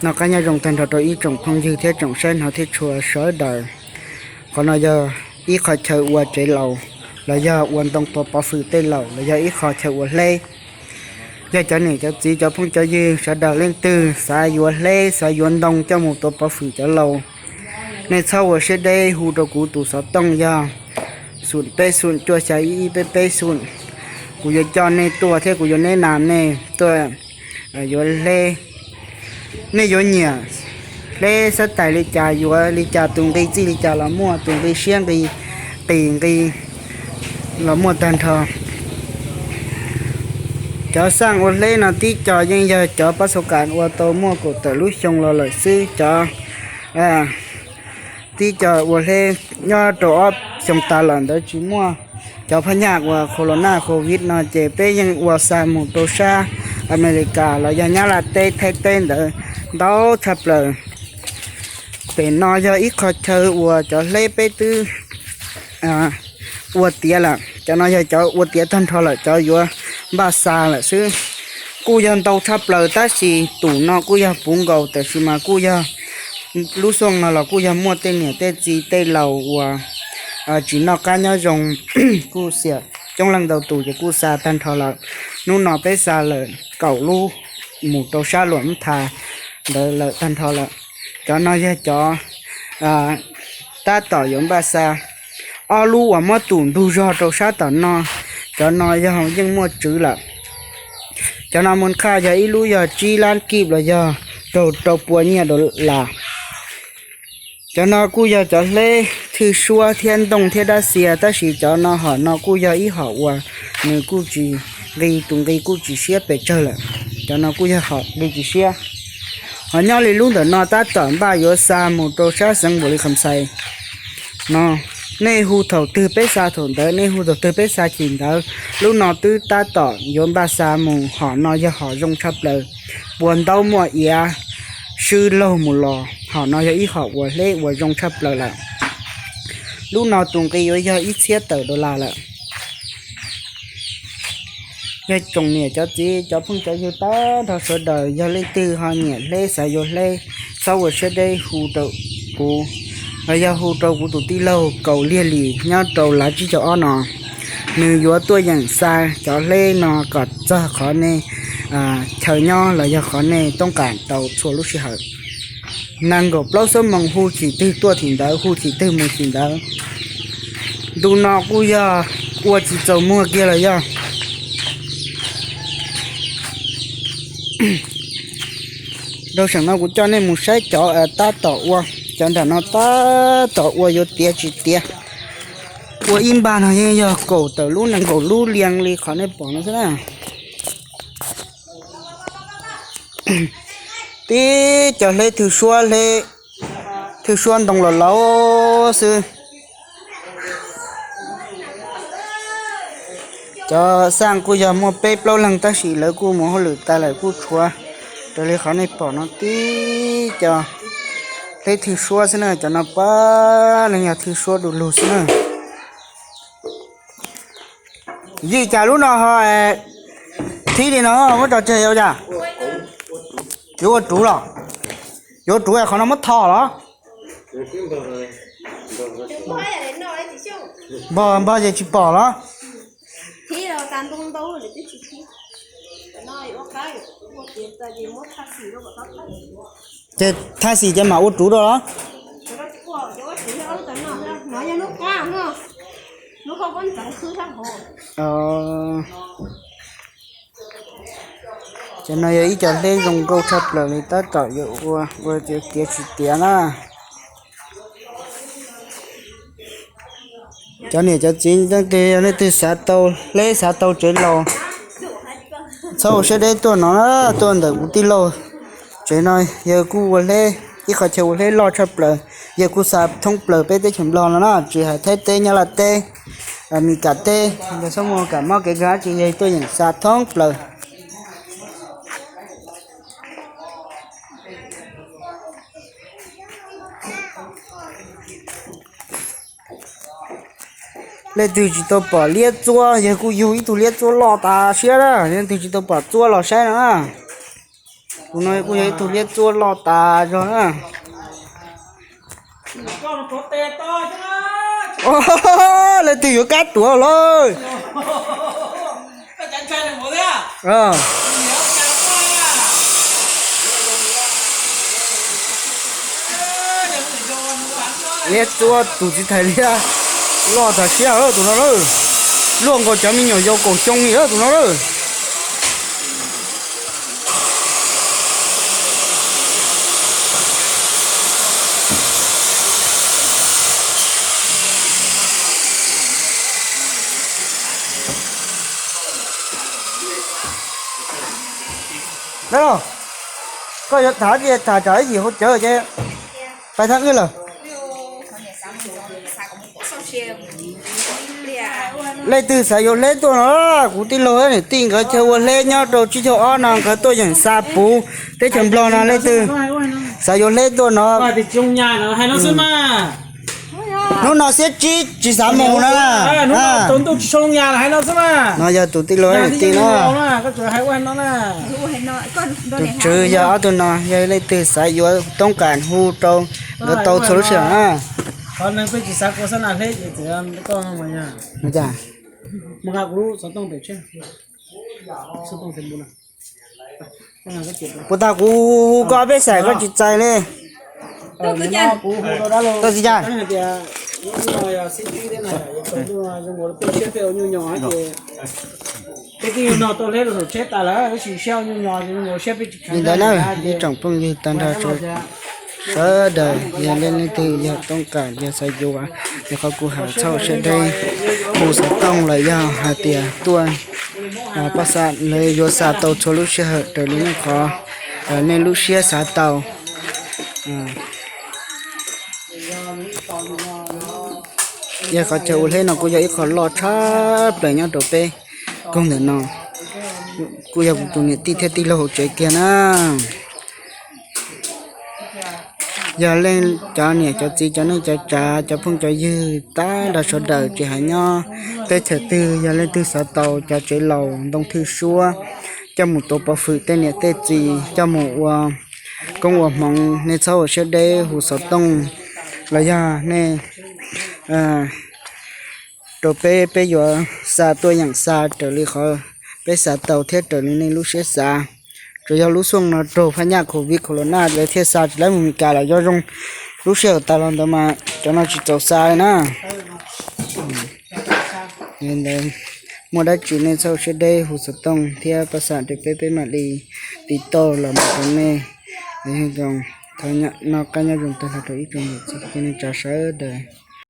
Noj qab nyob zoo tag nrho rau ib tsoom phooj ywg thiab tsoom saib hnov thiab tshua sawv daws. Qhov no yog ib qho chaw ua tsev laus, los yog ua ntoo tuav pov hwm tej laus, los yog ib qho chaw ua hleb. Yog cov niam cov txiv cov phooj cov ywg sawv daws leej twg xav yuav hleb xav yuav ntoo coj mus tuav pov hwm cov laus, nej txhob ua siab deb hu rau kuv tus xov tooj yog xum peb xum cuaj xya ib ib peb peb xum. Kuv yuav coj nej tuaj thiab kuv yuav neb nas nej tuaj yuav hleb. Nej yuav nyiam hleb xab tais li cas, yuav li cas, tus nqi txij li cas los muaj, tus nqi siab nqi qis nqi los muaj tag nrho. Cov xaj ua hleb no tib co yeej yog cov pab xau kas ua tau muaj kaum tawm lub xyoo los lawm xwb. Cov tib co ua hleb nyob rau ob xyoo tas lawm ntawd tsis muaj cov phab nyaj uas corona covid no ces peb yeej ua xa mus rau sab Amelikas los yog Nyab Laj teb Thaib teb ntawd ntau tshaj plaws. Pem no yog ib qho chaw uas cov hleb peb twb ua tiav lawm. Cov no yog cov ua tiav tag nrho lawm, cov yuav npaj xa lawm xwb. Kuj yog ntau tshaj plaws tab sis tus no kuj yog puv nkaus, tab sis mas kuj yog lub xyoo no los kuj yog muaj tej niam tej txiv tej laus uas tsis noj qab nyob zoo, kuj xiam coob leej ntau tus ces kuj xa tag nrho lawm. Hnub no peb xa lawm kaum lub mus rau sab Luam Mab Tha ntawd lawm tag nrho lawm. Cov no yog cov tab tom yuav npaj xa. Ob lub uas muab tum ntug zog rau sab tom no, cov no yog yeej muaj tswv lawm. Cov no mus qhaj yog ib lub yog tsib lab kib los yog raug rau pua nyiaj dollar. Cov no kuj yog cov hleb thwj suab thiab ntoo thiab dab xia, tab sis cov no hom no kuj yog ib hom uas nws kuj tsis nqi, tus nqi kuj tsis siab pes tsawg lawm. Cov no kuj yog hom nqi tsis siab. Ho nyob li lub ntawm no tab tom npaj yuav xa mus rau sab xeev Npaus Lis Kham Xais no. Nej hu thaum twg peb xa thaum ntawd, nej hu thaum twg peb xa chim ntawd. Lub no twb tab tom yuav npaj xa mus, hom no yog hom zoo tshaj plaws, puas ntaub muaj iav swb laug mus los. Hom no yog ib hom uas hleb uas zoo tshaj plaws lawm. Lub no tus nqi yuav yog ib txhiab tawm dollar lawm. Yog tsoom niam cov txiv cov phooj cov ywg tag nrho sawv daws, yog leej twg ho nyiam hleb xav yuav hleb, txhob ua siab deb hu rau kuv, los yog hu rau kuv tus tij laug Kaus Liag Lis nyob rau Lav Tsib Caug Ob no. Nws yuav tuaj yeem xa cov hleb no kom txog qhov nej chaw nyob los yog qhov nej toob qam tau txhua lub sij hawm. Nees nkaum plaub xuab moos, hu chim twg tuaj chim ntawd, hu chim twg mus chim ntawd. Ntu no kuj yog ua tsis txaus muag kiag los yog. Rau seem no kuv coj nej mus saib cov tab tom ua, cov nram no tab tom ua yuav tiav tsis tiav. Ua ib npag no yeej yog kaum tawm lub nees nkaum lub lias li qhov nej pom no xwb na. Tib cov hleb thwj suab, hleb thwj suab ntoo los laus xwb. Cov xaj kuj yog muaj peb plaub leeg tab sis lawv kuj mus hauj lwm tas lawm kuj tshuav. Raws li qhov nej pom no tib co hleb thwj suab xwb na, cov no pab leej yog thwj suab du lug xwb na. Yim cas lub no ho thib li no muab tso tseg yuav cas? Yuav ua ruv los? Yuav ua ruv qhov no muab tho los? Npog npog ces tsis pom los? Ces thaj xim ces mam ua ruv dua los? Ces no yog ib co hleb zoo nkauj tshaj plaws li, tab tom yuav ua, ua tiav tiav tsis tiav na. Cov niam cov txiv leej twg yog leej twg xav tau hleb xav tau tsev laus, txhob ua siab deb tuaj no, tuaj ntawm kuv tij laug. Tsev no yawg kuj ua hleb, ib qho chaw ua hleb loj tshaj plaws, yawg kuj xa thoob plaws peb teb chaws Nplog no na, tsis hais Thaib teb, Nyab Laj teb, Amelikas teb, yog txhob muaj kev mob kev nkeeg dab tsi yawg tuaj yeem xa thoob plaws. Leej twg tsis tau pom liab txuab, yawg kuj yug ib tug liab txuab loj tas siab na, leej twg tsis tau pom txuab los saib no na. Tus no kuj yog ib tug liab txuaj loj tas zog na. Leej twg yuav kab tuav lawm? Liab txuaj tus txiv thais liab loj tas siab lawm tus no lawm. Luaj nkaus cov me nyuam yau kaum xyoo li lawm tus no lawm. Dab laug, koj yuav tham tias tham tsam ib yim hauv cawv ces pais thab wb lawm. Leej twg xav yuav hleb tuaj no, kuv tij laug niam tij nkawd chaw ua hleb nyob rau tsib caug ob no nkawd tuaj yeem xa puv teb chaws Nplog no leej twg xav yuav hleb tuaj no. Hnub no xiab tsib tsis xav mus no na. No yog tus tij laug niam tij no. Tus tswv yog ob tug no, yog leej twg xav yuav toob kas hu rau nkawd tau txhua lub sij hawm na. Puas tas kuv hu koj peb xaim koj tsis txais li? Koj txiv cas? Li ntawd na, ib tsoom phooj ywg tag nrho sawv daws, yog leej twg yog toob kas yog xav yuav, yog qhov kuv hais txhob siab deb, hu xov tooj los yog hais tias tuaj pab xa, lawv yuav xa tau txhua lub sij hawm raws li nej qhov, nej lub siab xav tau. Yog qhov chaw ua hleb no kuj yog ib qho loj tshaj plaws nyob rau peb koog ntawm no, kuj yog kuv tus niam tij thiab tij laug hauv tsev kiag na. Yog leej cov niam cov txiv cov neej cov tsav cov phooj cov ywg tag nrho sawv daws tsis hais nyob teb chaws twg, yog leej twg xav tau cov tsev laus ntoo thwj suab coj mus tuav pov hwm tej niam tej txiv coj mus ua koob ua hmoov, nej txhob ua siab deb hu xov tooj los yog nej rau peb, peb yuav xa tuaj yeem xa raws li qhov peb xav tau thiab raws li nej lub siab xav. Tsuas yog lub xyoo no raug phaj nyaj covid corona lawv thiaj xa tsis laib mus Meskas los yog zoo, lub sij hawm tas los ntawd mas cov no tsis txaus xa li na. Yog li ntawd, muaj dab tsi nej txhob ua siab deb hu xov tooj thiab pab xa rau peb, peb mam li tiv tauj los mus rau nej. Thov noj qab nyob zoo tag nrho rau ib tsoom niam txiv kwv tij neej tsa sawv daws.